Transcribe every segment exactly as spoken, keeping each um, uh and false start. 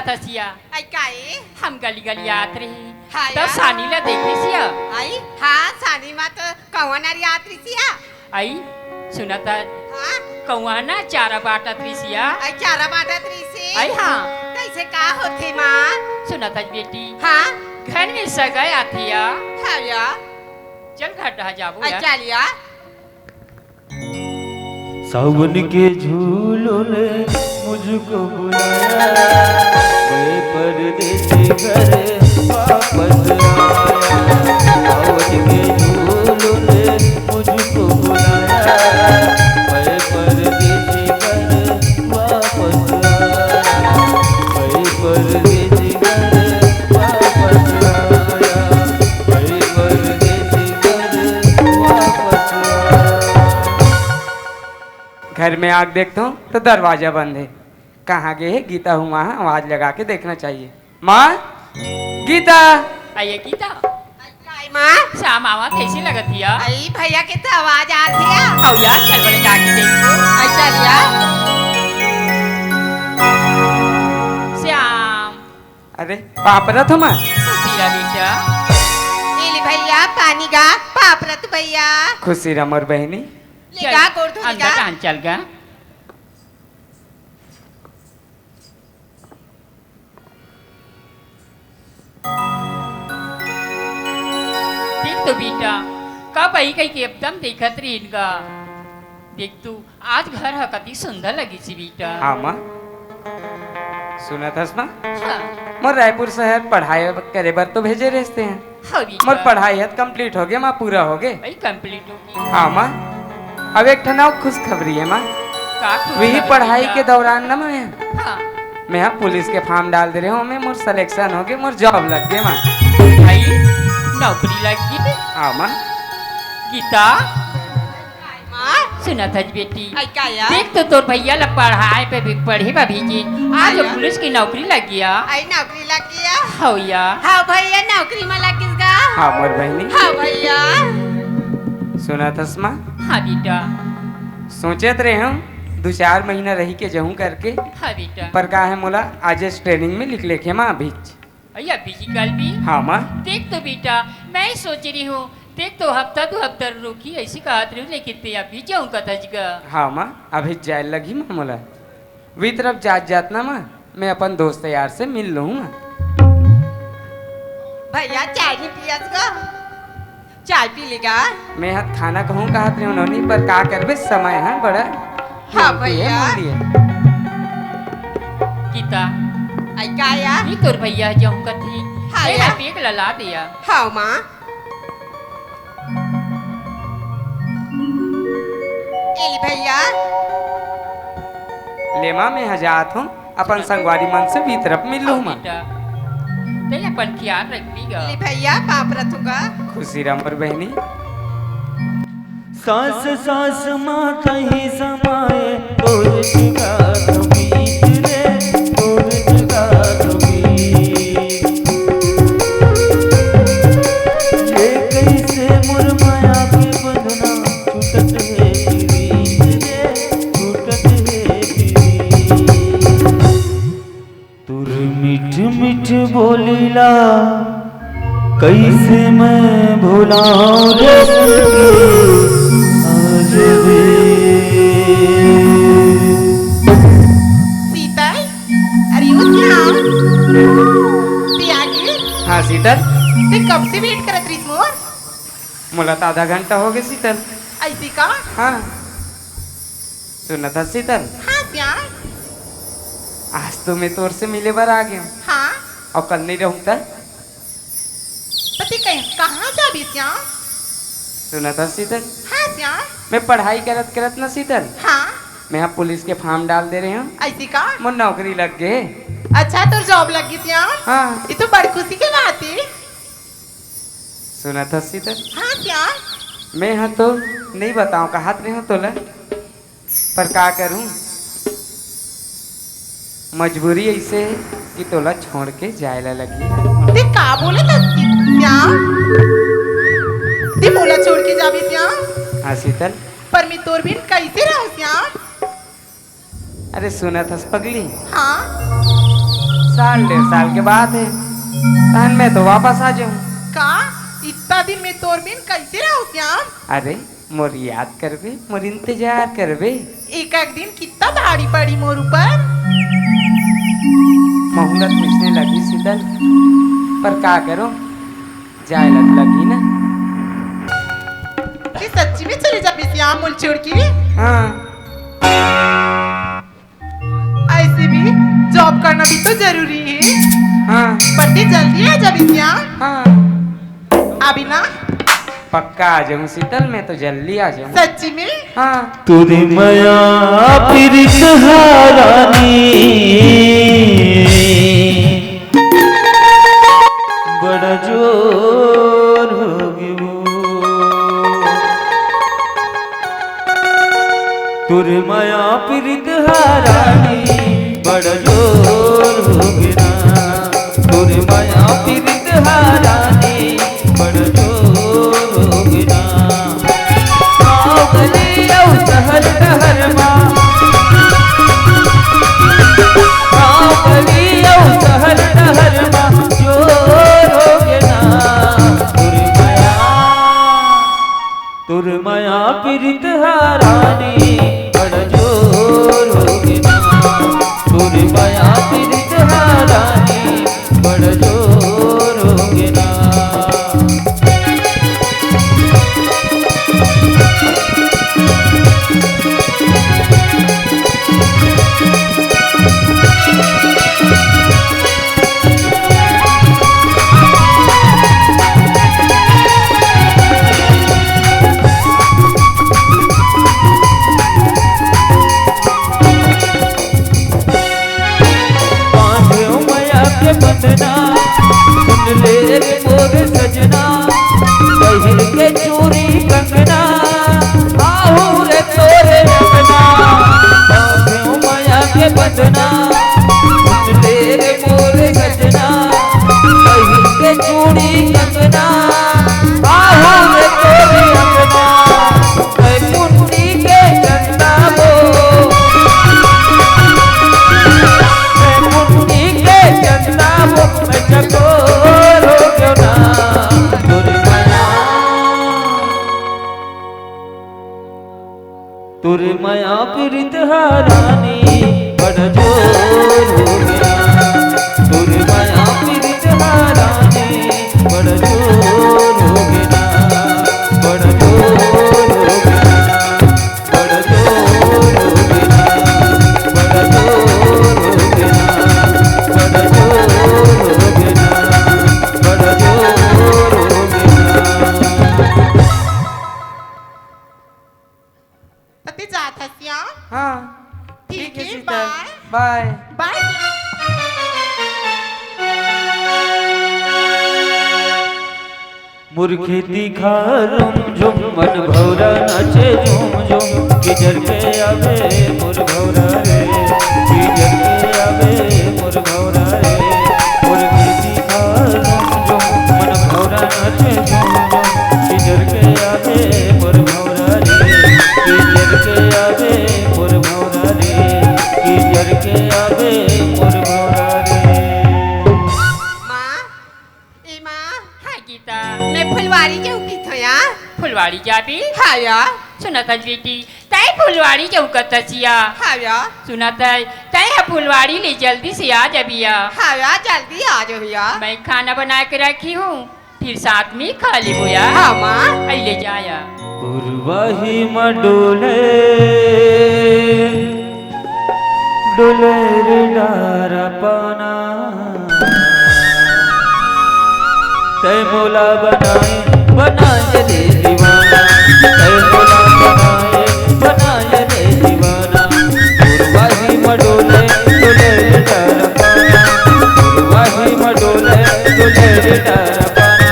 तसिया। आई काई? हम गली गली आत रही। हाँ तब यार। सानी ला देखे सिया। आई? हाँ, सानी मा तो कौन अरी आत रही सिया? आई, सुनत हस? हाँ? कौआ ना चारा बांटत रही सिया। आई चारा बांटत रही सी? आई हाँ। कैसे का होथे माँ? सुनत हस बेटी? हाँ? घर में सगाई आथे या। हाँ या। चल घर डहा जाबो आई या। चल या। सावन के झूलों ने मुझको बुलाया, मैं परदेसी घर वापस आया। सावन के झूलों ने मुझको बुलाया, मैं परदेसी घर वापस आया। मैं परदेसी घर वापस आया। मैं परदेसी घर वापस आया। घर में आके देखता हूँ तो दरवाजा बंद है। कहाँ गए है गीता? हूँ वहाँ आवाज लगा के देखना चाहिए। माँ, गीता। आइए गीता। आई माँ। श्याम आवा, कैसी लगत हिया? आई भैया के तो आवाज आत हिया। आओ यार, चल बोले जाके देखो। आई चल यार। श्याम। अरे, पाँव परत हँव माँ। खुशी रह बेटा। ये ले भैया, पानी गा, पाँव परत भैया। खुशी रह मोर बहिनी। ले चल, गा, गोड़ धो ले अंदर गा। डाहन चल गा। देख तो बेटा, कब आई कहिके एकदम देखत रहिन गा। देख तू, आज घर ह कति सुंदर लगिस बेटा। हाँ माँ। सुनत हस माँ? हाँ। मोर रायपुर शहर पढ़ाई करे बर तो भेजे रहिस तें। हाँ बेटा। मोर पढ़ाई ह complete होगे माँ, पूरा होगे। भाई complete होगे। हाँ माँ। अब एक ठन अउ खुशखबरी हे माँ। का खुशखबरी बेटा? वही पढ़ाई के दौरान ना मैं हाँ। मैं ह पुलिस के form डाल दे रहेंव, ओमे मोर selection होगे, मोर job लग गे माँ। भाई, नौकरी लग गे? हाँ माँ। गीता, माँ? सुनत हस बेटी? आई का या? देख तो तोर भैया ला पढ़ाई पे भी, पढ़े बर भेजे, आज हाँ वो या। पुलिस की नौकरी लग गे। आई नौकरी लग गे? हव या। हाँ भैया, नौकरी मा लग गिस गा। हाँ मोर बहिनी। हाँ भैया। सुनत हस माँ? हाँ बेटा। सोचत रहेंव दू चार महीना रहि के जाहूँ करके। हाँ बेटा। पर का हे मोला आज training में निकले के माँ अभीच। भैया अभी निकलबे? हाँ माँ। देख तो बेटा, मैं ही सोच रही हूँ, देख तो हफ्ता दू हफ्ता रुकी ऐसी कहत रही हूँ, लेकिन तें अभी जाहूँ कथस गा। हाँ माँ, अभी जाए लगही माँ मोला। वही तरफ जात जात ना माँ, मैं अपन दोस्त यार से मिल लूँ माँ। भैया चाय नहीं पियस गा? चाय पी ले गा। मैं ह खाना कहूँ कहत रहेंव नोनी, पर का करबे, समय ह बड़ा हाँ कीमती हे भैया। मोर लिए। गीता। आई का या? ये तोर भैया जाहूँ कथे। हाँ ए या। ना bag ला ला दे या। हाँ माँ। ए ले भैया। ले माँ, मैं ह जात हूँ। अपन संगवारी मन से भी तरफ मिल लूँ माँ। बेटा, तें अपन ख्याल रखबे गा। ले भैया, पाँव परत हँव गा। खुशी रह मोर बहिनी। सांस सांस मा तहीं समाए, तोर जुगाड़ बीच रे, तोर जुगाड़ बीच। ये कैसे मोर माया के बंधना, छूटत हे पीरित रे, छूटत हे पीरित। तोर मीठ मीठ बोली ला कैसे मैं भुलाऊं रे सुन के आज रे। शीतल, अरे ओ श्याम, तें आ गे? हाँ शीतल। तें कब से wait करत रहिस मोर? मोला तो आधा घंटा होगे शीतल। ऐसी का? हाँ। सुनत हस शीतल? हाँ श्याम। आज तो मैं तोर से मिले बर आ गेंव। हाँ। अउ कल नहीं रहूँ त? त तें कहीं, कहाँ जाबे श्याम? सुनत हस शीतल? हाँ श्याम। मैं पढ़ाई करत करत ना शीतल। हाँ। मैं ह पुलिस के form डाल दे रहेंव। ऐसी का? मोर नौकरी लग गे। अच्छा, तोर job लग गे श्याम? हाँ। ये तो बड़ खुशी के बात हे। सुनत हस शीतल? हाँ श्याम। मैं ह तो नहीं बताऊँ कहत रहेंव तोला, पर का करूँ, मजबूरी ऐसे हे कि तोला छोड़ के जाए ला लगही। तें का बोलत हस श्याम? तें मोला छोड़ के जाबे श्याम? हाँ शीतल। पर मैं तोर बिन कैसे रहूँ श्याम? अरे सुनत हस पगली? हाँ। साल डेढ़ साल के बात हे, तहन मैं तो वापस आ जाहूँ। का? इतना दिन में तोर बिन कैसे रहूँ श्याम? अरे, मोर याद करबे, मोर इंतजार करबे। एक एक दिन कितना भारी पड़ी मोर ऊपर। महूँ ला तो अइसने लगही शीतल, पर का करों, जाए ला तो लगही ना। तैं सच्ची में चले जाबे श्याम मोला छोड़ के? हाँ। ऐसे भी जॉब करना भी तो जरूरी हे। हाँ। पर तैं जल्दी आ जाबे श्याम। हाँ। अभी ना। पक्का आ जाहूँ शीतल, मैं तो जल्दी आ जाहूँ। सच्ची में? हाँ। तोर मया पीरित हा रानी, बड़ा जोर होगे वो। तोर मया पीरित हा रानी, बड़ा जोर होगे ना। तोर मया पीरित हा रानी, बड़ा जोर होगे ना। गाँव गली अउ शहर डहर मा, गाँव गली अउ शहर डहर मा, जोर होगे ना। तोर मया तोर मया पीरित हा रानी, बड़ जोर होगे ना। तोर मया पीरित हा रानी, बड़ जोर होगे ना। बांधेंव मया के बंधना, सुन ले रे मोर सजना, पहिर के चूड़ी कंगना, आहूँ रे तोरे अंगना। बांधेंव मया के बंधना, सुन ले रे मोर सजना, पहिर के चूड़ी कंगना, आहूँ रे तोरे अंगना। मैं पुन्नी के चंदा वो, मैं पुन्नी के चंदा वो, मैं चकोर होगेंव ना। तोर मया, तोर मया पीरित हा रानी, बड़ जोर होगे ना। तोर मया पीरित हा रानी, बड़ जोर होगे ना, बड़ जोर होगे ना, बड़ जोर होगे ना, बड़ जोर होगे ना, बड़ जोर होगे ना, बड़ जोर होगे ना। त तैं जात हस श्याम? हाँ। ठीक ठीक हे, हे, शीतल। बाय। बाय। बाय। मोर खेती खार रुम झुम, मन भौरा नाचे झूम झूम, किजर के आवे मोर भौरा रे, किजर के आवे मोर भौरा रे। मोर खेती खार रुम झुम, मन भौरा नाचे झूम झूम, किजर के आवे मोर भौरा रे, किजर के आवे मोर भौरा रे, किजर के आवे मोर भौरा रे। माँ, ए माँ। हाँ गीता। मैं फुलवारी जाहूँ कहिथों या। फुलवारी जाबे? हाँ या। सुनत हस बेटी, तैं फुलवारी जाहूँ कहिथस या। हाँ या। सुनत हस, तैं ह फुलवारी ले जल्दी से आ जाबे या। हाँ या, जल्दी आ जाहूँ या। मैं खाना बना के रखे हूँ, फिर साथ में खा लेबो या। हाँ माँ। अई ले जा या। पुरवा ही म डोले, डोले रे डारा पाना। तैं मोला बनाए, बनाए रे दीवाना। तैं मोला बनाए, बनाए रे दीवाना। पुरवा ही म डोले, डोले रे डारा पाना। पुरवा ही म डोले, डोले रे डारा पाना।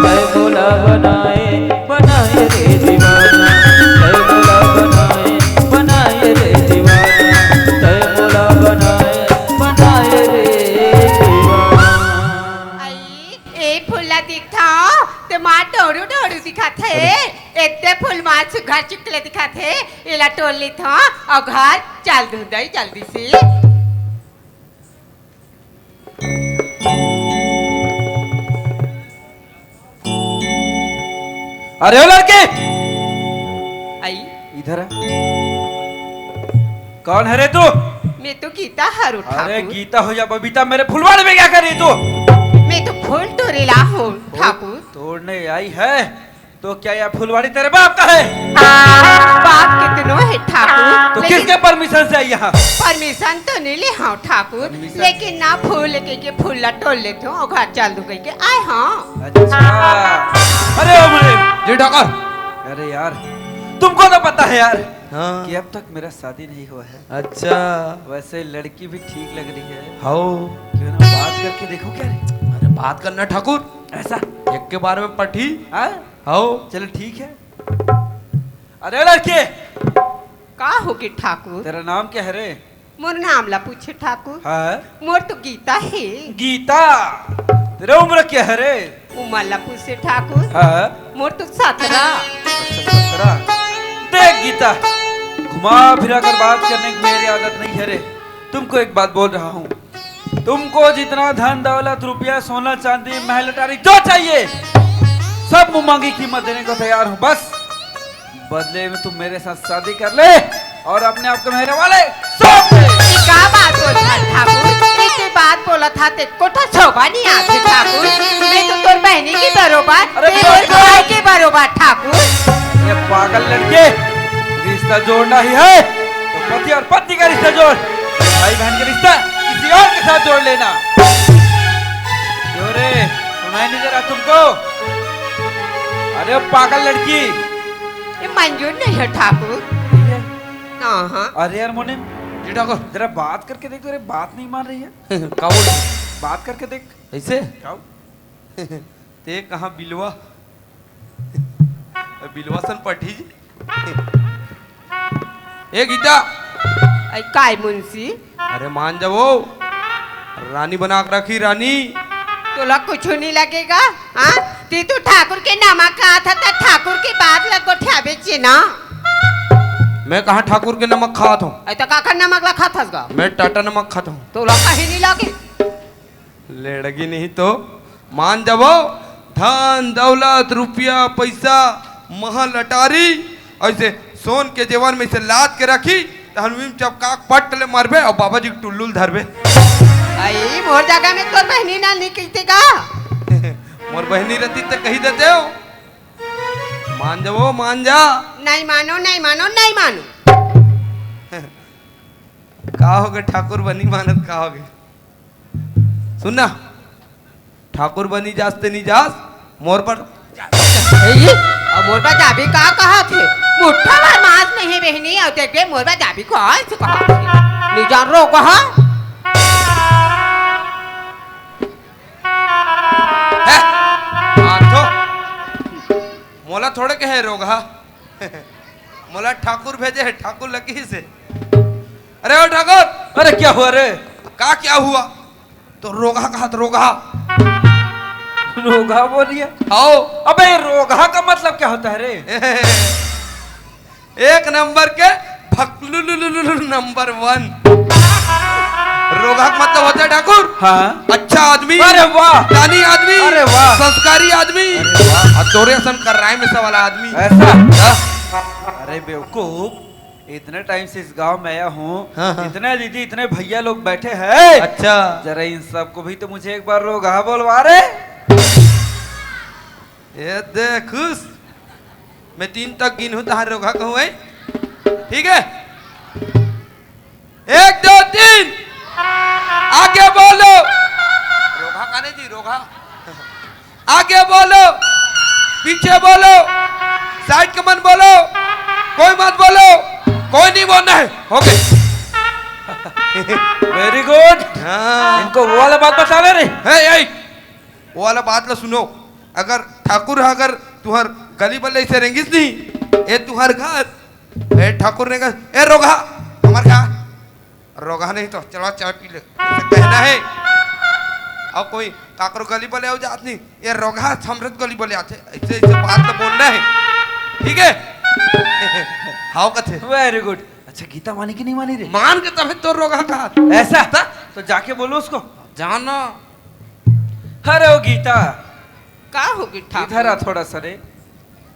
तैं मोला बनाए, बनाए रे दीवाना, तैं मोला बनाए, बनाए रे दीवाना, तैं मोला बनाए, बनाए रे दीवाना। अई, ए फूल ला देखथव, ते मार डोरू डोरू दिखत हे। अरे। एते फूल मार सुघर चुकले दिखत हे, एला टोर लेथव अउ घर चल दूँ दई जल्दी से। अरे ओ लड़के, आई। इधर आ। कौन है रे तू? मैं तो गीता हरो अरे ठाकुर। गीता हो या बबीता, मेरे फुलवाड़ी में क्या कर रही तू? मैं तो फूल टोरेला हूँ ठाकुर। तोड़ने आई है तो क्या यह फुलवाड़ी तेरे बाप का है? बाप कितनो है ठाकुर, तो लेकिन किसके परमिशन से आई यहाँ? परमिशन तो नहीं ले हूँ ठाकुर, परमिशन? लेकिन ना फूल के, के फूल ला टोर लेते हो, घर चल दू कह के आए हूँ। अच्छा। अरे ओ मुनीम। जी ठाकुर। अरे यार, तुमको तो पता है यार हाँ। कि अब तक मेरा शादी नहीं हुआ है। अच्छा। वैसे लड़की भी ठीक लग रही है। हाओ। क्यों ना बात करके देखो क्या रे? अरे बात करना ठाकुर। ऐसा? एक के बारे में पठी। हाँ? हाओ। चलो ठीक है। अरे लड़के। का होगे ठाकुर? तेरा नाम क्या है रे? मोर नाम ला पूछे ठाकुर। हाँ। मोर तो गीता है। गीता, तेरा उम्र क्या है रे? उमर ला पूछे ठाकुर। हाँ। मोर तो सतरा। अच्छा, सतरा। देख गीता, घुमा फिरा कर बात करने की मेरी आदत नहीं है रे। तुमको एक बात बोल रहा हूँ, तुमको जितना धन दौलत, रुपया, सोना, चांदी, महल अटारी जो चाहिए, सब मुंह मांगी कीमत देने को तैयार हूँ। बस बदले में तुम मेरे साथ शादी कर ले और अपने आप को मेरे वाले सौंप दे। ये का बात बोलत हस ठाकुर? ये के बात बोलत हस, ते कोठा शोभा नहीं आथे ठाकुर। मैं तो तोर बहनी के बरोबर, अरे ते मोर भाई के बरोबर ठाकुर। ये पागल लड़के, रिश्ता जोड़ना ही है तो पति और पत्नी का रिश्ता जोड़, भाई बहन का रिश्ता किसी और के साथ जोड़ लेना। क्यों रे, सुनाई नहीं दे रहा तुमको? अरे पागल लड़की, ये मंजूर नहीं है ठाकुर। नहीं है? हाँ, हाँ। अरे यार मोनिम, जी ठाकुर। जरा बात करके देख तो, अरे बात नहीं मान रही है। का बोल? बात करके देख। ऐसे? क्या? ते कहाँ बिलवा? बिलवा सन पठी जी। ए गीता। आई काय मुंशी? अरे मान जाओ, रानी बना के रखी रानी। तोला कुछ नहीं लगेगा, हाँ? ती तू ठाकुर के नमक खात ह, त ठाकुर के बात ल गोठियाबे चे ना। मैं कहाँ ठाकुर के नमक खात हूँ? ऐ तो काकर नमक ला खात हस गा? मैं टाटा नमक खात हूँ। तोला कहीं नहीं लगे। लेड़गी नहीं तो मान जाबो, धन दौलत, रुपया, पैसा, महल अटारी, ऐसे सोन के जेवर में से लाद के रखी, त हनुमीन चपका के पट ले मरबे और बाबा जी के टुल्लू ल धरबे। आई, मोर जगह में तोर बहनी ना नहीं कहते का? मोर बहनी रहती त कही देते हो। मान जाबो, मान जा। नहीं मानो, नहीं मानो, नहीं मानो। का होगे ठाकुर बनी मानत का होगे? सुन ना, ठाकुर बनी जास ते नहीं जास, मोर बर। ए, ये, अब मोर बर जाबी का कहा थे? मुट्ठा भर मांस नहीं बहनी, और देख बे, मोर बर जाबी कौन से कहा थे? नहीं जान रो कहा? है? हाँ तो, मोला थोड़े कहे रोगहा। मोला ठाकुर भेजे है, ठाकुर लगी से। अरे ओ ठाकुर। अरे क्या हुआ रे? का क्या हुआ? तो रोगहा कहा तो रोगहा। रोगहा बोलिए। आओ। अबे रोगहा का मतलब क्या होता है रे? एक नंबर के भकलुलुलुलु नंबर वन। रोगहा का मतलब होता है ठाकुर। हाँ। अच्छा आदमी। अरे वाह। दानी आदमी। अरे वाह। संस्कारी आदमी। अरे वाह। और तोरे असन कर्राए में से वाला आदमी। ऐसा? हाँ। अरे बेवकूफ, इतने टाइम से इस गांव में आया हूँ, हाँ, हाँ। इतने दीदी, इतने भैया लोग बैठे हैं। अच्छा। जरा इन सबको भी तो मुझे एक बार रोगहा बोलवा रे। ये दे खुश, मैं तीन तक गिनहूँ तहार रोगहा कहूँ है, ठीक है? एक, दो, तीन, आगे बोलो। रोगहा काने जी, रोगहा। आगे बोलो, पीछे बोलो, साइड के मन बोलो, कोई मत बोलो, कोई नहीं बोलना है। ओके। Very good। हाँ। इनको वो वाला बात बतावे रे। हे, हे, वो वाला बात ला सुनो। अगर ठाकुर ह, अगर तुहर गली बल्ले से रेंगिस नहीं, ए तुहर घर, ए ठाकुर ने कहा, "ए रोगहा, हमार घर।" रोगहा नहीं तो चला चाय पी ले, ऐसे कहना है। और कोई काकरो गली बोले आओ जात नहीं, ये रोगहा समरत गली बोले आते, ऐसे, ऐसे बात तो बोलना है, ठीक है? हाव कथे। Very good। अच्छा, गीता मानी कि नहीं मानी रे? मान के तबे तो रोगहा कहा। ऐसा? ता? तो जाके बोलो उसको। जाना। अरे ओ गीता। का होगे ठाकुर? इधर आ थोड़ा सा रे।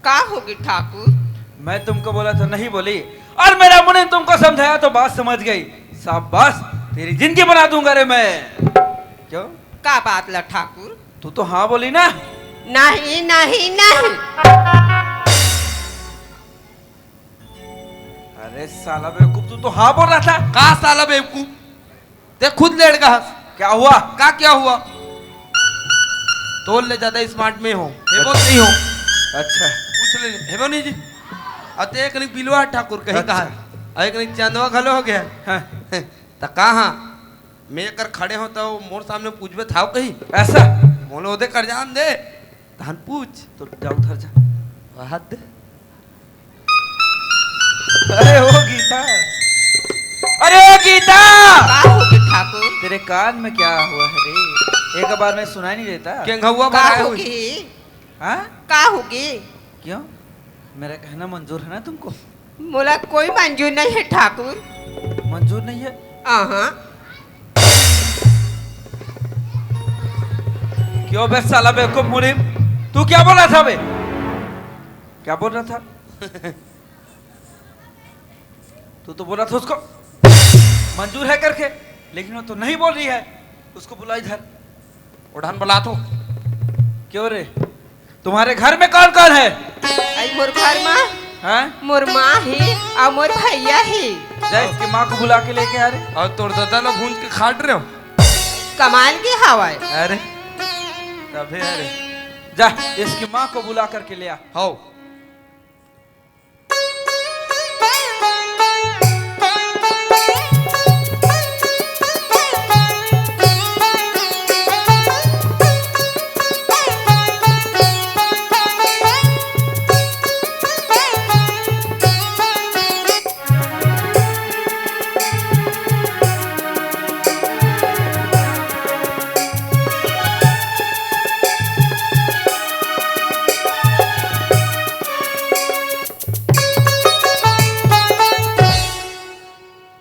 का होगे ठाकुर? मैं तुमको बोला तो नहीं बोली, और मेरा मुनि तुमको समझाया तो बात समझ गई। शाबाश, तेरी जिंदगी बना दूंगा रे मैं। क्यों? का बात ला ठाकुर? तू तो हाँ बोली ना। नहीं, नहीं, नहीं। अरे साला बेवकूफ, तू तो हाँ बोल रहा था। का साला बेवकूफ? ते खुद लेड़ गा हस। क्या हुआ? का क्या हुआ? तोर ले ज्यादा स्मार्ट मैं हों, हेबो नहीं हों। अच्छा। पूछ ले, हेबो नहीं जी। अउ ते एक निक बिलवा ठाकुर कहीं अच्छा। कहा, अउ एक निक चंदवा घलो होगे। हाँ। त कहा, मैं कर खड़े हों त मोर सामने पूछबे थाव कहीं। ऐसा? मोला ओदे कर जान दे, तहन पूछ। तो जा उधर जा। वाह दे। अरे ओ गीता, अरे ओ गीता, का होगे ठाकुर? तेरे कान में क्या हुआ है रे? एक बार में सुनाई नहीं देता? केंघुआ का भराए हुई। होगे? हाँ? का होगे? क्यों? मेरा कहना मंजूर है ना तुमको? मोला कोई मंजूर नहीं है ठाकुर। मंजूर नहीं है? आहा। क्यों बे साला बेवकूफ मुनीम, तू क्या बोल रहा था बे? क्या बोल रहा था? तू तो बोला था उसको मंजूर है करके, लेकिन वो तो नहीं बोल रही है। उसको बुला इधर। ओढ़न बुला तो। क्यों रे, तुम्हारे घर में कौन कौन है? आई मोर घर मा, हाँ? मोर माँ ही अउ मोर भैया ही। जा इसकी माँ को बुला के लेके आ रे। अउ तोर दादा ला भूंज के खाट रहे हो। कमाल के हवाए। अरे, तबे अरे। जा, इसकी माँ को बुला करके ले आ। हाओ।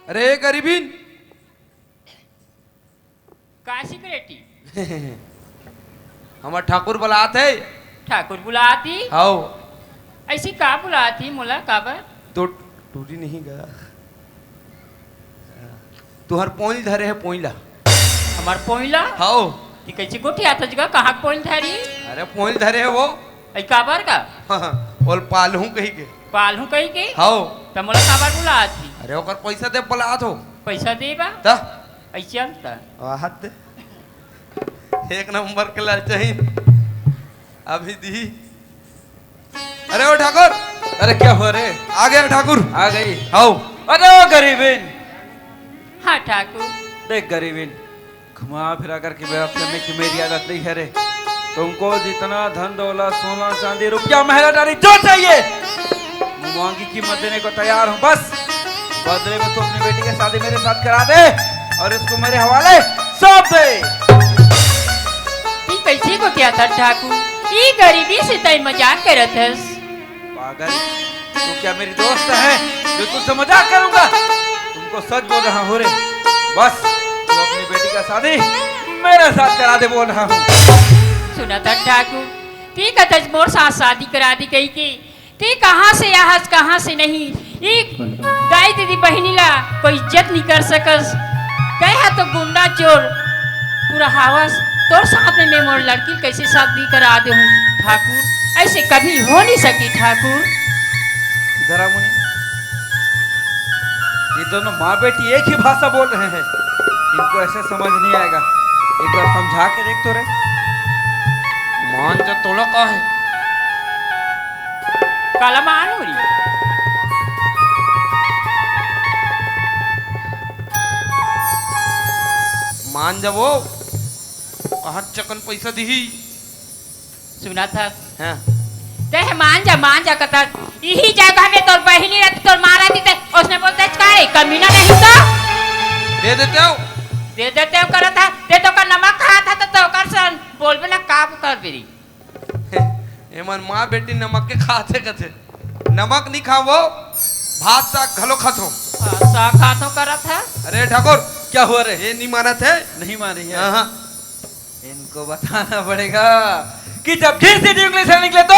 अरे गरीबिन, का सिकरेटी? हमर ठाकुर बुलात हे। ठाकुर बुलात ही? हाओ। अइसे का बुलात ही मोला, काबर? तो टूरी नहीं गा। तुहर पोइल धरे हे, पोइला। हमर पोइला? हाओ। कि कइसे गोठियात हस गा, कहाँ के पोइल धरी? अरे पोइल धरे हे वो। अइ काबर का? हाँ, हाँ, ओल पालहूँ कही के। पालहूँ कही के? हाओ। त मोला काबर बुलात ही? अरे ओकर पइसा दे बुलात हों। पइसा दे बा? त? अइसे अंत। वाह त। एक नंबर के ललचही। अभी दी। अरे ओ ठाकुर। अरे क्या हुआ रे? आ गया ठाकुर। आ गई। हाओ। अरे ओ गरीबिन। हाँ ठाकुर। देख गरीबिन, घुमा फिरा करके बात करने की मेरी आदत नहीं है रे। तुमको जितना धन दौलत, सोना चांदी, रुपया, महल अटारी जो चाहिए, मैं मांगी कीमत देने को तैयार हूँ। बस बदले में तू अपनी बेटी की शादी मेरे साथ करा दे और इसको मेरे हवाले सौंप दे। ई कइसे गोठियाथस ठाकुर? ई गरीबी से तैं मजाक करत हस। पागल, तू क्या मेरी दोस्त है जो तुझसे मजाक करूंगा? तुमको सच बोल रहा हूँ रे। बस तू अपनी बेटी का शादी मेरे साथ करा दे बोल रहा हूँ। सुनत हस ठाकुर, तैं कहत हस मोर साथ शादी करा दे कहिके, तैं कहाँ से आहस, कहाँ से नहीं? ई दाई दीदी बहिनी ला कोई इज्जत नहीं कर सकस। तैं हा तो गुंडा चोर पूरा हावस, तोर साथ में मैं मोर लड़की कइसे शादी करा देहूँ ठाकुर? अइसे कभी हो नहीं सकी ठाकुर। इधर आ मुनि, ये दोनों माँ बेटी एक ही भाषा बोल रहे हैं, इनको ऐसे समझ नहीं आएगा। एक बार समझा के देख तो रे। मान जा तोला का है? काला मान हो रही। मान जा वो, कहाँ चकन पैसा दिही। सुनत हस? हाँ। तैं मान जा, मान जा कथस। इही जगह में तोर बहिनी रहती, तोर माँ रहती, तैं ओसने बोलते का रे, कमीना नहीं तो? दे देते हो। दे देते हो करत हस, तैं तो का नमक खात हस, तो ओकर सन बोलबे ना, का कर बेरी। एमन माँ बेटी नमक के खाथे कथे। नमक नहीं खावो, भात साग घलो खाथो। भात साग खाथो करत हस। अरे ठाकुर। क्या हुआ रे? ये नहीं मानत है। नहीं मान रही है। हाँ, हाँ। इनको बताना पड़ेगा कि जब घी से उंगली से निकले तो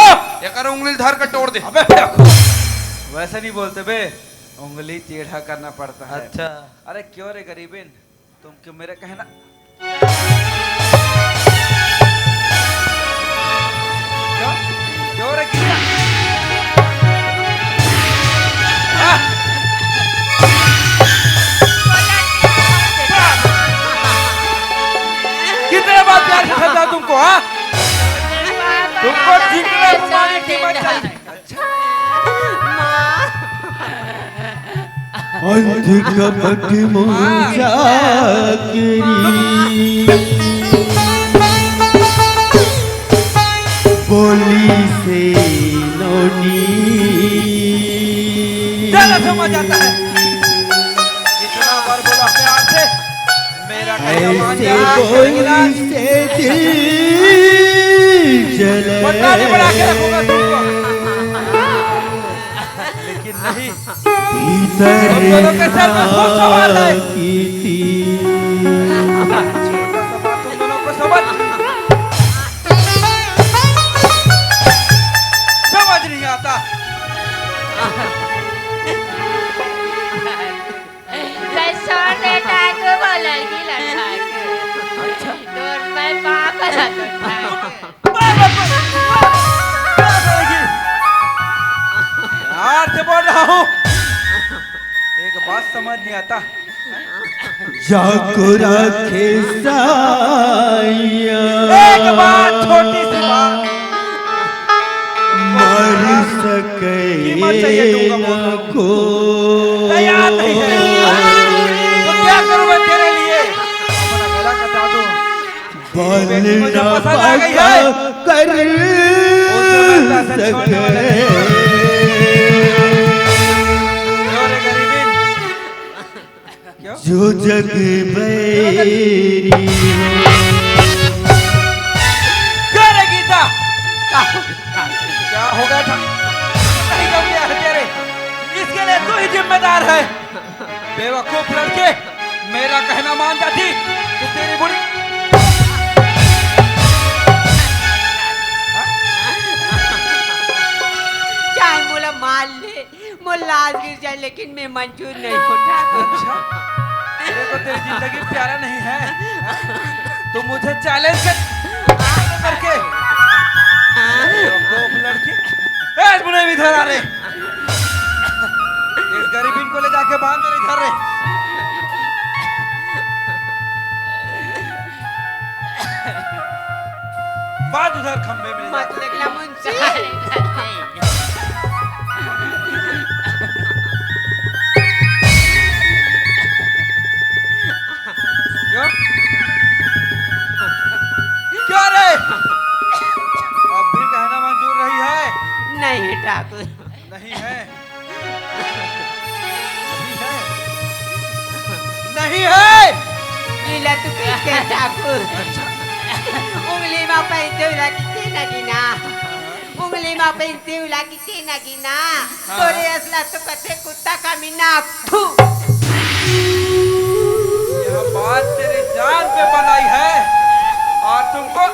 एकर उंगली धर के तोड़ दे। अबे बेवकूफ, वैसे नहीं बोलते बे, उंगली टेढ़ा करना पड़ता है। अच्छा। अरे क्यों रे गरीबिन, तुम क्यों मेरे कहना, क्यों? क्यों रे गिरा? हाँ? कितने बार प्यार से समझा तुमको, हाँ? तुमको जिंदगी तुम्हारी कीमत चाहिए। अच्छा। अंत कपट मोर चाकरी, बोली से नोनी। ज्यादा समझ आता है। इतना बार बोला प्यार से, मेरा कहना मान ऐसे जा, बोली से दिल जले। बदला नहीं बना के रखूंगा तुमको। लेकिन नहीं। भीतर तुम दोनों के सर में खूब सवाल है। की थी। छोटा सा बात तुम दोनों को समझ, समझ नहीं आता। मैं छोड़ दे ठाकुर, बोलेगी लड़का के। अच्छा। दूर मैं पागल है ठाकुर। यार से बोल रहा हूँ, एक बात समझ नहीं आता। जाको राखे साइया, एक बात, छोटी सी बात, मर सके कीमत चाहिए तुमको, बोलो। को। तैयार नहीं है तो क्या करूँ मैं तेरे लिए? अपना गला कटा दूँ। बोलना मुझे पसंद आ गई है। कर सके। क्यों रे गरीबी? क्यों? जो जग बैरी हो। क्यों रे गीता? क्या हो गया था? नहीं, कब गया है तेरे? इसके लिए तू ही जिम्मेदार है। बेवकूफ लड़के, मेरा कहना मान जाती तो तेरी बुरी। चाहे मोला मार ले, मोर लाश गिर जाए, लेकिन मैं मंजूर नहीं हो ठाकुर। अच्छा, तेरे को तेरी जिंदगी प्यारा नहीं है, तू मुझे चैलेंज करके। बेवकूफ लड़के, ए, बुढ़े भी इधर आ रे। इस गरीबिन को ले जाके बांध दे इधर रे। बांध उधर खंभे में ले मत जाके। निकला मुंशी। क्यों? क्यों रे? अब भी कहना मंजूर नहीं है? नहीं ठाकुर। नहीं है? नहीं है? नहीं है? लीला तू पीछे ठाकुर। अच्छा। उंगली में पहनते हुए कितने नगीना। उंगली में पहनते हुए कितने नगीना। हाँ। तोरे असला तो कथे कुत्ता का मीना। थू। यह बात तेरी जान पे बनाई है और तुमको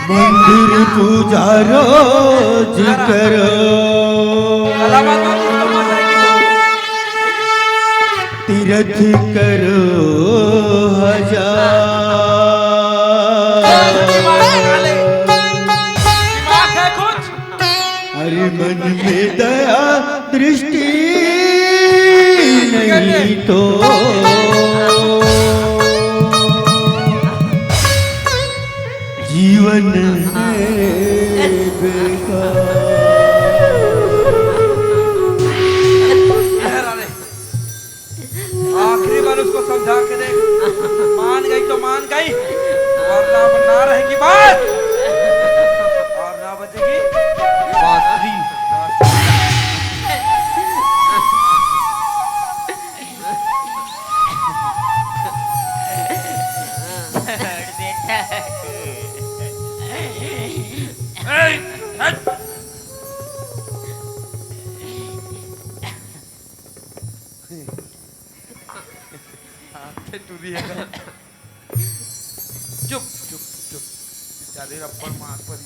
मंदिर पूजा रोज करो, तीरथ करो हजार। दिमाग है कुछ? अरे मन में दया दृष्टि नहीं तो जीवन है बेकार। आखिरी बार उसको समझा के देख, मान गई तो मान गई, वरना अब ना रहेगी बात, और ना बचेगी बांसुरी। टूरी हे का? चुप, चुप, चुप। बेचारे रप्पड़ मार परी।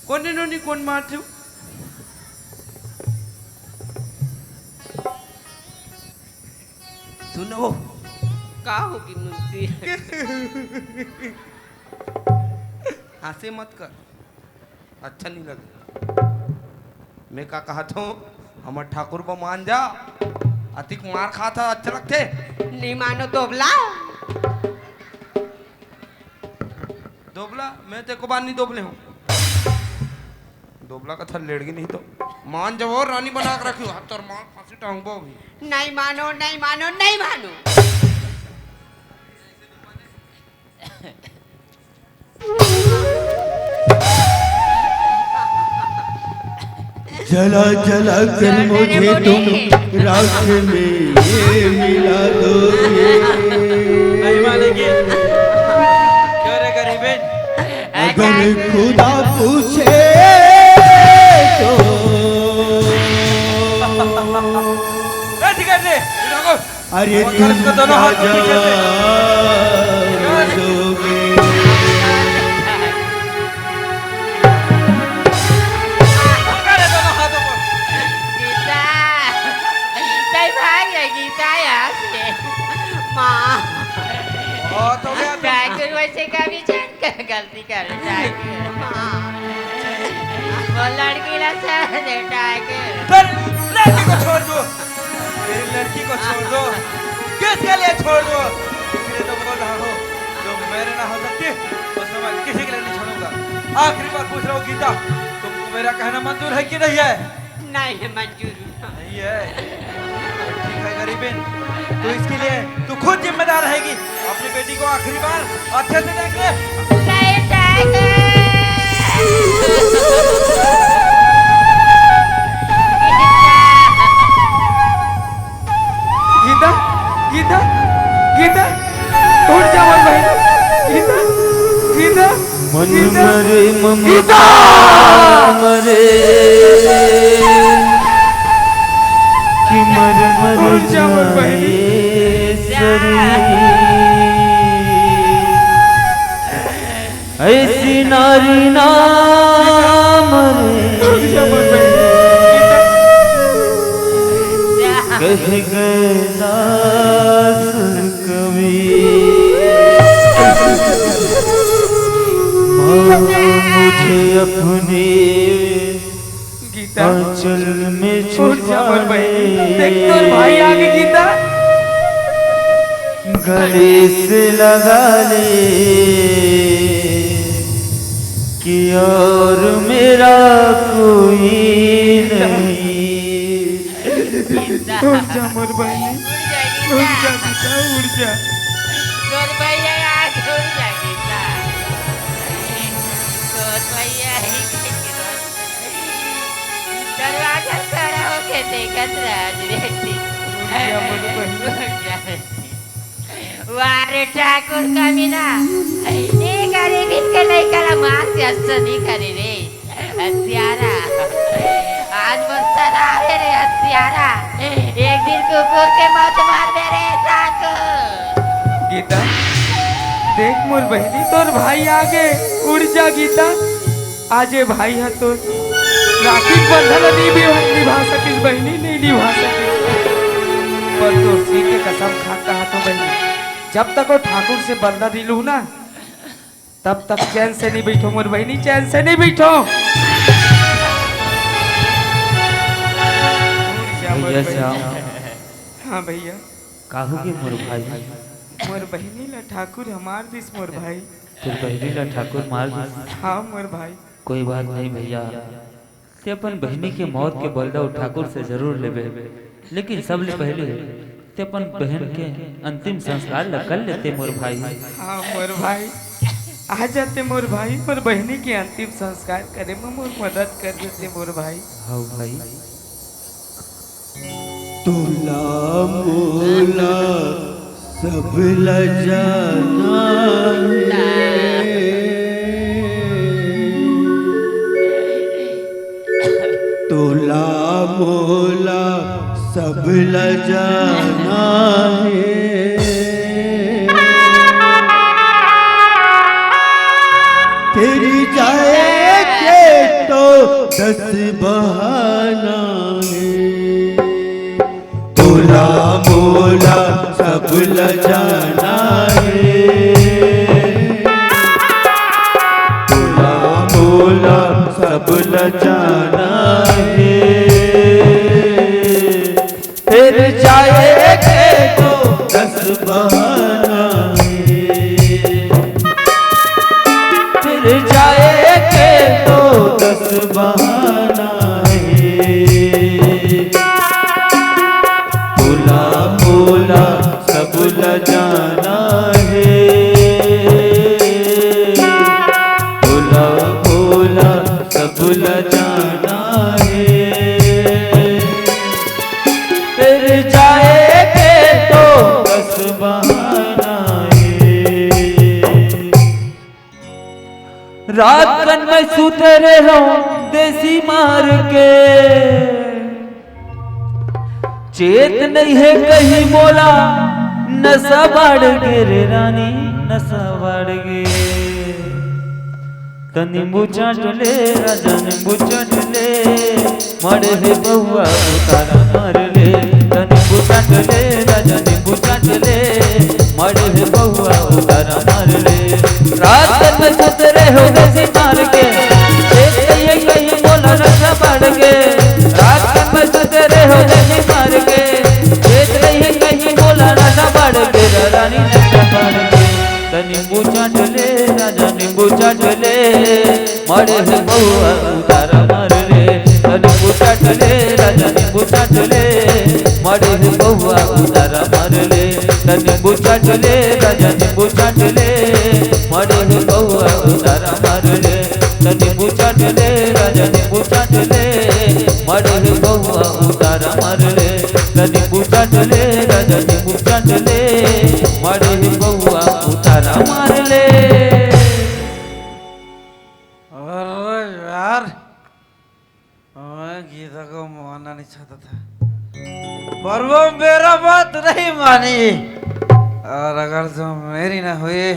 कोन ए नोनी, कोन मारथे? सुन वो। का होगे मुंशी? हंसे मत कर। अच्छा नहीं लगे। मैं का कहत हूँ, हमर ठाकुर बा मान जा। अतिक मार खात ह, अच्छा लगथे? नहीं मानो दोबला। दोबला? मैं तो एको बार नहीं दोबले हूँ। दोबला कथा लेड़गी नहीं तो। मान जाओ, रानी बना के रखियो। हाथ तोर मार फांसी टांगबो अभी। नहीं मानो, नहीं मानो, नहीं मानो। जला जला कर मुझे तुम राख में मिला दोगे। नहीं मानेगी। क्यों रे गरीबेन? अगर खुदा पूछे तो। ए, ठीक है, ठीक है। अरे तुम क्या जवाब दोगे? अरे दोनों हाथों को। गीता, तैं भाग रे गीता यहाँ से। माँ। बहुत हो गया तुम। ठाकुर वैसे कभी जान कर गलती कर जाएगी। हाँ। वो लड़की ला सह दे ठाकुर। सर, लड़की को छोड़ दो। मेरी लड़की को छोड़ दो। किसके लिए छोड़ दो? इसलिए तो बोल रहा हूँ, जो मेरे ना हो सकती, उसको मैं किसी के लिए नहीं छोड़ूंगा। आखिरी बार पूछ रहा हूँ गीता, तुमको मेरा कहना मंजूर है कि नहीं है? नहीं है मंजूर। नहीं है? ठीक है गरीबेन, तो इसके लिए तू खुद जिम्मेदार रहेगी। अपनी बेटी को आखिरी बार अच्छे से देख ले। नहीं देंगे। गीता, गीता, गीता, उठ जा मोर बहन। गीता, गीता, मन गीता, मरे ममता गीता। मरे, कि मर मर उठ जा मोर बहन। जाए शरीर। ऐसी नारी ना मरे, उठ जा मोर बहन। कह गए दास कबीर। माँ मुझे अपने गीता, आंचल में उठ जा मोर बहनी। देख तोर भाई आगे गीता। गले से लगा ले कि और मेरा कोई नहीं। उठ जा मोर बहनी, उठ जा गीता, उठ जा। तोर भैया आज उठ जा गीता। तोर भैया ही कह के रोज दरवाजा खड़ा होके देखत रह आज बेटी। उठ जा मोर बहनी। उठ जा बेटी। वाह रे ठाकुर कमीना, ए गरीब इनके लइका ला मार के अच्छा नहीं करे रे। हत्यारा, आज मोर सरावे रे हत्यारा। एक दिन कुकुर के मौत मारबे रे ठाकुर। गीता, देख मोर बहनी, तोर भाई आगे, उड़ जा गीता। आज ए भाई ह तोर राखी के बंधन ल नहीं भी निभा सकिस बहनी, नहीं निभा सकिस। पर तोर सिर के कसम खा के कहत हों बहनी, जब तक वो ठाकुर से बदला नहीं लूँ ना, तब तक चैन से नहीं बैठों मोर बहनी, चैन से नहीं बैठों। भैया श्याम। हाँ भैया। काहू के मोर भाई? मोर बहनी ला ठाकुर ह मार दिस मोर भाई। तोर बहनी ला ठाकुर मार दिस? हाँ मोर भाई। कोई बात नहीं भैया, ते अपन बहनी के मौत के बदला वो ठाकुर से जरूर लेबे, लेकिन सबले पहले ते अपन बहन के अंतिम संस्कार ला कर लेते मोर भाई। हाँ मोर भाई, आ जाते मोर भाई, मोर बहनी के अंतिम संस्कार करे में मोर मदद कर देते मोर भाई। हाँ भाई। तोला मोला सब ल जाना हे। तोला मोला सब ल जाना हे, तेरी जाए के तो दस बहाना हे। तोला मोला सब ल जाना हे, तोला मोला सब ल जाना हे। फिर जाए के तो दस बहाना हे, फिर जाए के तो दस बहाना हे। तोला मोला सब ल जाना हे, तोला मोला सब ल जाना हे। फिर जाए के तो बस बहाना हे। रात कन मैं सुते रहे हूँ देसी मार के, चेत नहीं हे कहीं मोला, नशा बाढ़ गे रे रानी, नशा बाढ़ गे। त नींबू चाट ले राजा, नींबू चाट ले, मरे हे बउआ उतारा मार ले। त नींबू चाट ले राजा, नींबू चाट ले, मरे हे बउआ उतारा मार ले। रात कन मैं सुते रहे हूँ देसी मार के, देख कहीं कहीं मोला नशा बाढ़ गे। रात कन मैं सुते रहे हूँ देसी मार के, देख कहीं कहीं मोला नशा बाढ़ गे, रानी नशा बाढ़ गे। त नींबू चाट ले राजा, नींबू चाट ले, मरे हे बउआ उतारा मार ले। त नींबू चाट ले राजा, नींबू चाट ले, मरे हे बउआ उतारा मार ले। त नींबू चाट ले राजा, नींबू चाट ले, मरे हे बउआ उतारा मार ले। त नींबू चाट ले राजा, नींबू चाट ले, मरे हे बउआ उतारा मार ले। त नींबू चाट ले राजा, नींबू चाट ले, मरे हे बउआ उतारा मार ले। अरे यार, मैं गीता को मानना नहीं चाहता था, पर वो मेरा बात नहीं मानी। और अगर जो मेरी ना हुई,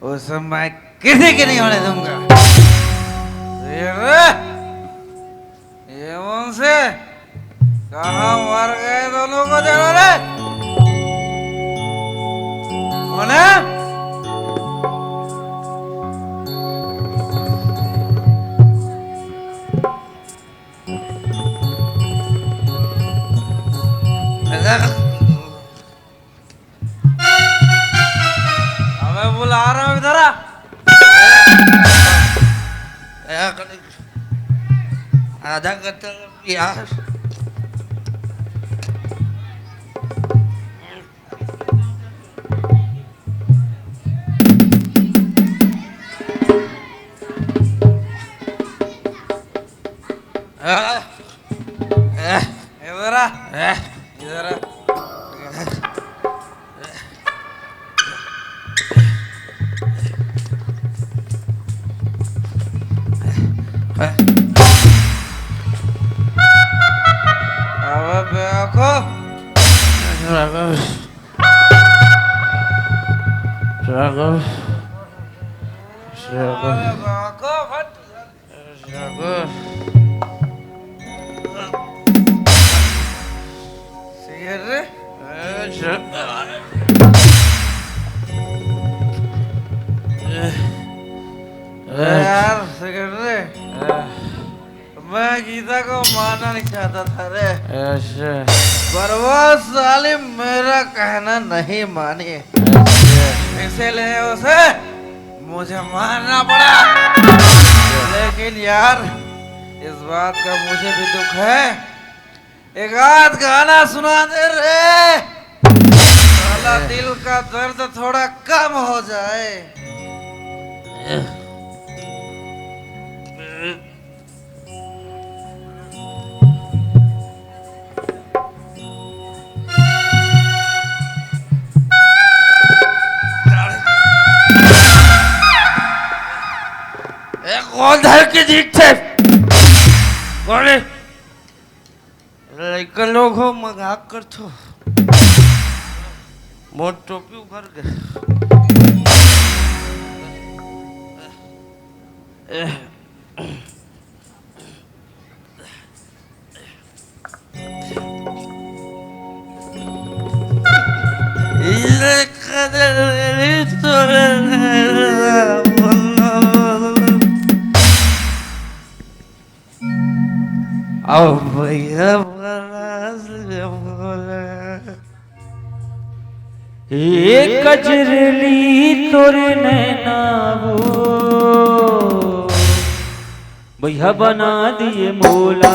उसे मैं किसी की नहीं होने दूंगा। ये रे, ये मुंशी, कहाँ मर गए दोनों को जरा रे? बोले? अबे बुला रहा हूँ इधर आ। आजा कर यार। आ, आ, इधर आ। आ, इधर आ। अबे बेवकूफ। राघव, राघव, राघव। सिगरेट रे? यार, सिगरेट रे। मैं गीता को मारना नहीं चाहता था रे। अच्छा। पर वो साली मेरा कहना नहीं मानी। अच्छा। इसीलिए उसे मुझे मारना पड़ा। लेकिन यार, इस बात का मुझे भी दुख है। एक आध गाना सुना दे रे, साला दिल का दर्द थोड़ा कम हो जाए। ए, कौन धर के जीत थे? कौन है? लइका लोग हो, मजाक करथो। मोर टोपी उभर गे। अब भैया बड़ा से बोला। ए कजरली तोर नैना वो, भैया बना दिए मोला,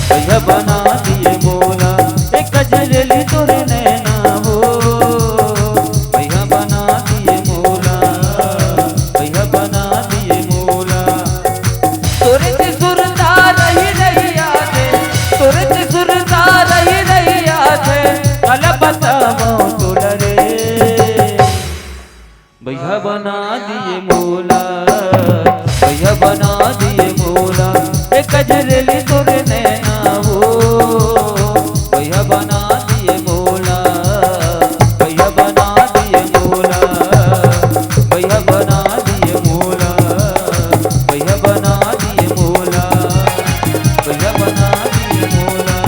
भैया बना दिए मोला। ए कजरली तोर नैना वो, भैया बना दिए मोला, भैया बना दिए मोला। तोरे से सुरता रही रही आथे, तोरे से सुरता रही रही आथे, काला बतावं तोला रे। भैया बना दिए मोला, भैया बना दिए मोला, ए कजरेली तोरे नैना हो। भैया बना दिए मोला, भैया बना दिए मोला, भैया बना दिए मोला, भैया बना दिए मोला, भैया बना दिए मोला,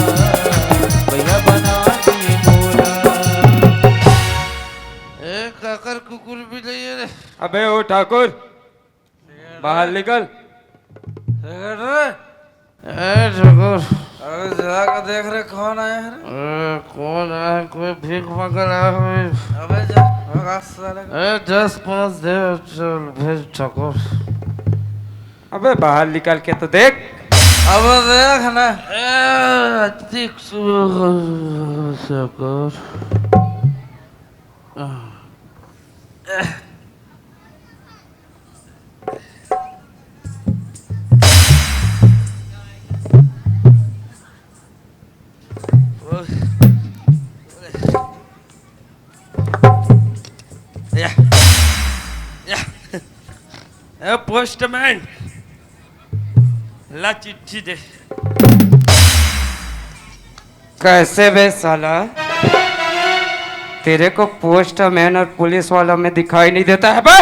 भैया बना दिए मोला। ए, काकर कुकुर भी नहीं है रे। अबे ओ ठाकुर, बाहर निकल। सिगरेट रे। ए, ठाकुर। अबे जाके देख रे, कौन आया है रे? ए, कौन आया है? कोई भीख मांगन आया है? अबे जा, भगा साले को। ए, दस पाँच दे, चल, भेज ठाकुर। अबे बाहर निकल के तो देख। अब देख ना। ए, अतिक सु-, ठाकुर। या, या। ए, पोस्टमैन, ला चिट्ठी दे। कैसे बे साला, तेरे को पोस्टमैन और पुलिस वाला में दिखाई नहीं देता है बे?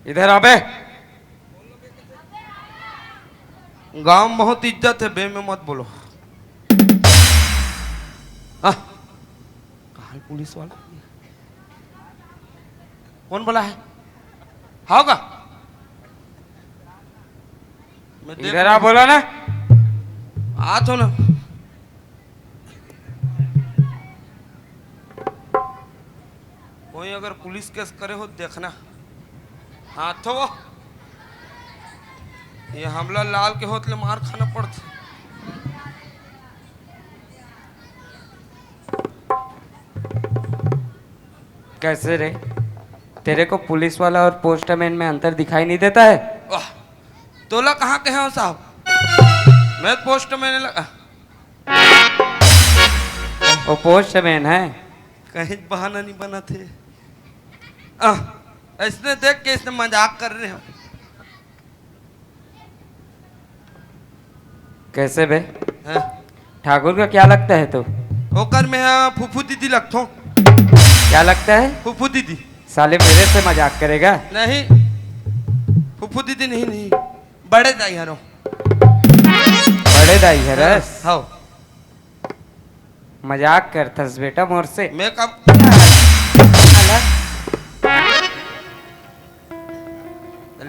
इधर आ बे। गांव में बहुत इज्जत है बे, में मत बोलो। हाँ। कहाँ है पुलिस वाला? कौन बोला है? हाव का? मैं देख इधर आ, बोला ना। आ तो ना। कोई अगर पुलिस केस करे हो, देखना। हाँ, तो वो ये हमला लाल के होत ले मार खाना पड़त। कैसे रे, तेरे को पुलिस वाला और पोस्टमैन में अंतर दिखाई नहीं देता है? वाह, तोला कहाँ के हो साहब? मैं पोस्टमैन लगा। वो पोस्टमैन है। कहीं बहाना नहीं बना थे। आ, इसने देख के इसने मजाक कर रहे हो। कैसे बे? हाँ। ठाकुर का क्या लगता है तू? ओकर में हाँ, फूफू दीदी लगथो। क्या लगता है? फूफू दीदी। साले मेरे से मजाक करेगा? नहीं, फूफू दीदी नहीं, नहीं, बड़े दाई हरो। बड़े दाई हरस? हाँ। मजाक करथस बेटा मोर से। मैं कब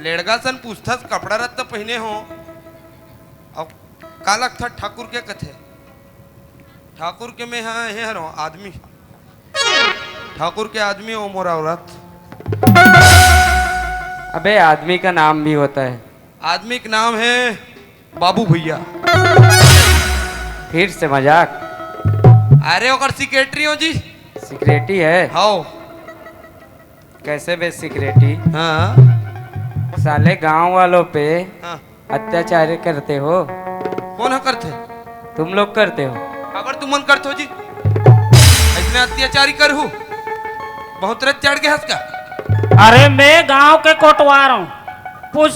लेड़गा सन पूछथस, कपड़ा रत्ता पहिने हो, अब का लगथा ठाकुर के कथे? ठाकुर के मैं हाँ, हे हरो आदमी, ठाकुर के आदमी हो मोर औरत। अबे आदमी का नाम भी होता है। आदमी का नाम है बाबू भैया। फिर से मजाक। अरे ओकर सेक्रेटरी हो जी। सेक्रेटरी है? हाओ। कैसे बे सेक्रेटरी? हाँ। साले गांव वालों पे हाँ। अत्याचार करते हो। कौन ह करथे? तुम लोग करते हो। काबर तुमन करथो जी? अरे मैं अत्याचारी करहूँ? बहुत रच चढ़ गे हस का? अरे, मैं गांव के कोटवार हूँ। पूछ,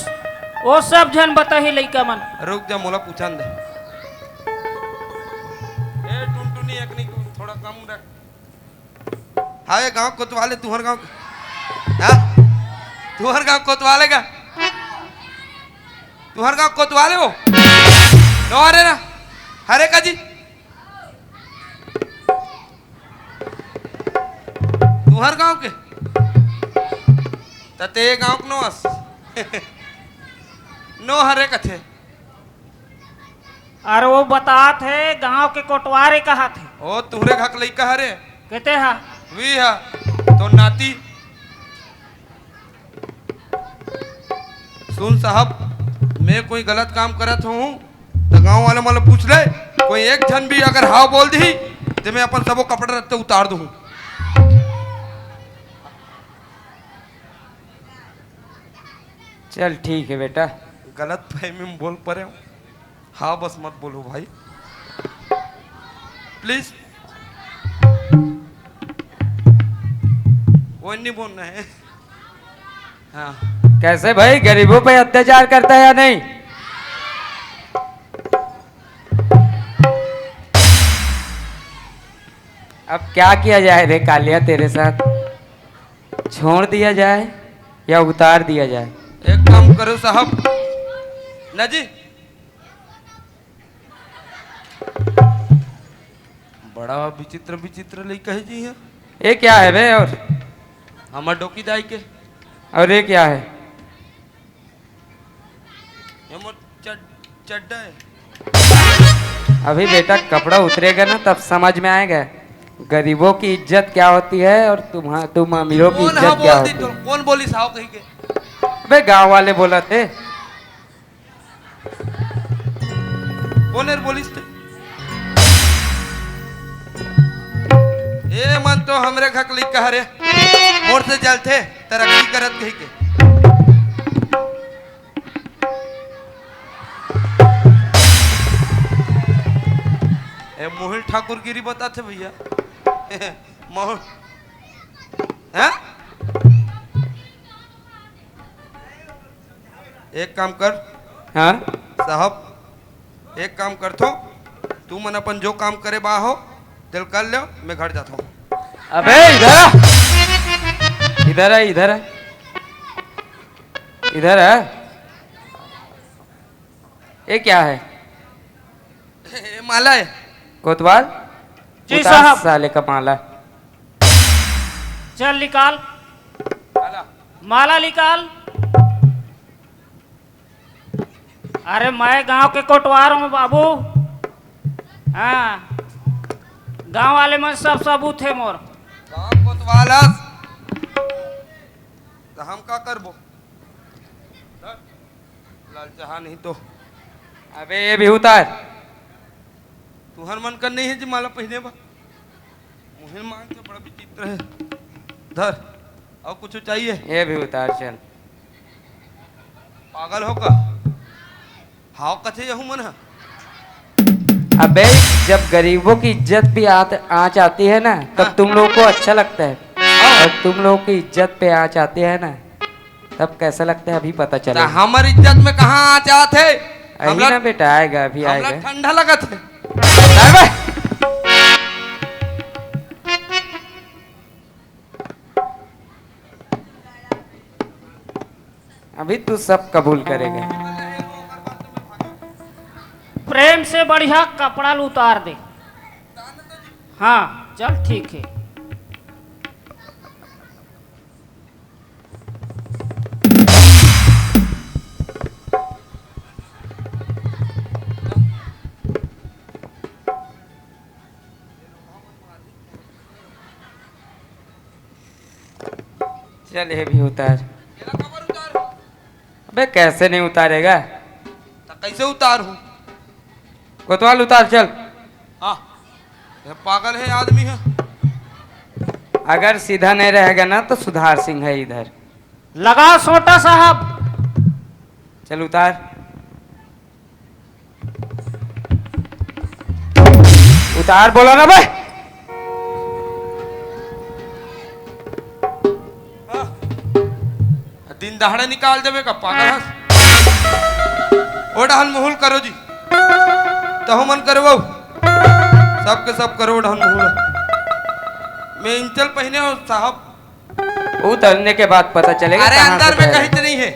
वो सब झन बताही लइका मन। रुक जा, मोला पूछन दे। ए टुनटुनी, एक नहीं, थोड़ा कम रख। हाँ, ये गांव कोतवाले, तुहर गांव के। हाँ? तुहर गांव कोतवाले का? तुहर गांव कोतवाले हो? नो, अरे ना। हरे का जी? तुहर गांव के? त ते गांव के नो अस। नो हरे कथे। अरे वो बतात हे, गांव के कोटवारे कहत हे। ओ, तुहरे घर के लइका हरे? केते हा? वी हा, तो नाती। सुन साहब, मैं कोई गलत काम करत हूँ, तो गांव वाले मन ल पूछ ले, कोई एक झन भी अगर हाव बोल दी, तो मैं अपन सबो कपड़ा रत्ते उतार दूँ। चल, ठीक है बेटा। गलत फहमी में बोल परे हूँ। हाँ, बस मत बोलो भाई, प्लीज। वो नहीं बोलना है। हाँ। कैसे भाई, गरीबों पे अत्याचार करता है या नहीं? अब क्या किया जाए रे कालिया तेरे साथ? छोड़ दिया जाए या उतार दिया जाए? एक काम करो साहब, ना जी, बड़ा विचित्र विचित्र लइका है जी। ये क्या है बे? और हमर डोकी दाई के। और ये क्या है? ये मोर चड-, चड्डा है। अभी बेटा कपड़ा उतरेगा ना, तब समझ में आएगा। गरीबों की इज्जत क्या होती है और तुम, तुम अमीरों की कौन इज्जत हा क्या बोल दी होती है। कौन बोली साहब कही के? अबे गांव वाले बोला थे। कोन एर बोलिस ते? ए मन तो हमरे घर के लइका हरे, मोर से जलथे, तरक्की करत कही के। ए मोहिल ठाकुर गिरी बताथे भैया। मोहिल, हैं? एक काम कर। हाँ? साहब, एक काम करथो, तुमन अपन जो काम करे बा हो, तेल कर लो, मैं घर जाता हूँ। अबे इधर आ, इधर आ, इधर आ, इधर आ। ये क्या है? ये माला है। कोतवाल, जी उतार साहब। साले का माला। चल निकाल। माला। माला निकाल। अरे मैं गांव के कोटवार हूँ बाबू। हाँ, गांव वाले मन सब सबूत है मोर। गांव कोतवाल हस, तो हम का करबो? लाल चाहा नहीं तो। अबे ये भी उतार। तुहर मन कर नहीं है जी माला पहने बा। मुहिल मांग के बड़ा विचित्र है। धर, और कुछ चाहिए? ये भी उतार चल। पागल हो का? हाव कथे यहू मन ह। अबे, जब गरीबों की इज्जत भी आत-, आँच आती है ना, तब हाँ। तुम लोगों को अच्छा लगता है। हाँ। और तुम लोगों की इज्जत पे आँच आती है ना, तब कैसा लगता है, अभी पता तो चलेगा। हमर इज्जत में कहाँ आँच आत है? अभी हमरा, ना बेटा, आएगा, अभी हमरा आएगा। ठंडा लगत है। अबे! अभी तू सब कबूल करेगा। प्रेम से बढ़िया कपड़ा ल उतार दे। हाँ, चल ठीक है। चल, ये भी उतार। अबे, कैसे नहीं उतारेगा? तो कैसे उतार हूँ? कोतवाल, उतार, चल। हाँ, ये पागल है आदमी है। अगर सीधा नहीं रहेगा ना, तो सुधार सिंह है इधर। लगा सोटा साहब। चल, उतार। उतार बोला ना बे। दहाड़े निकाल देबे का पागल हस? ओ डहन मुहुल करो जी, तहु मन करवो, सबके सब करो ओ डहन मुहुल। मैं इंचल पहिने हो साहब। उतरने के बाद पता चलेगा अरे कहाँ अंदर से में पहले। कहीं तो नहीं है।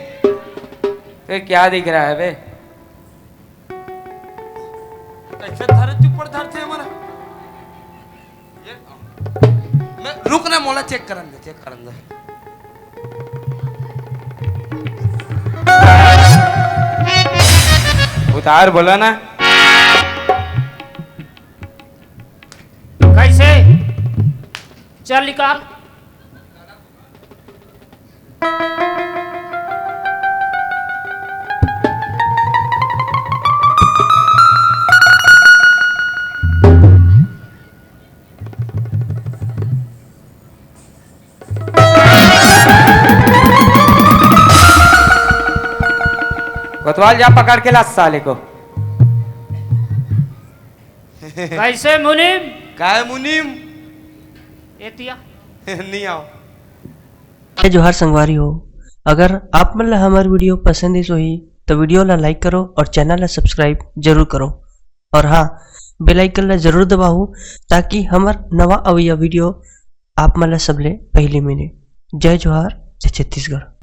फिर क्या दिख रहा है बे? कैसे धरे चुपड़ धरते हमारा? ये, मैं, रुक ना, मोला चेक करन दे, चेक करन दे। उतार बोला ना। कैसे? चल निकाल। कोतवाल, जा पकड़ के ला साले को। कैसे मुनीम? काय मुनीम? एतिया। नहीं आओ। जय जोहार संगवारी हो, अगर आप मन ला हमर वीडियो पसंद आइस होही तो वीडियो ला लाइक करो और चैनल ला सब्सक्राइब जरूर करो। और हाँ, बेल आइकन ला जरूर दबाओ, ताकि हमर नवा अवइया वीडियो आप मन ला सबले पहले मिले। जय जोहार, जय छत्तीसगढ़।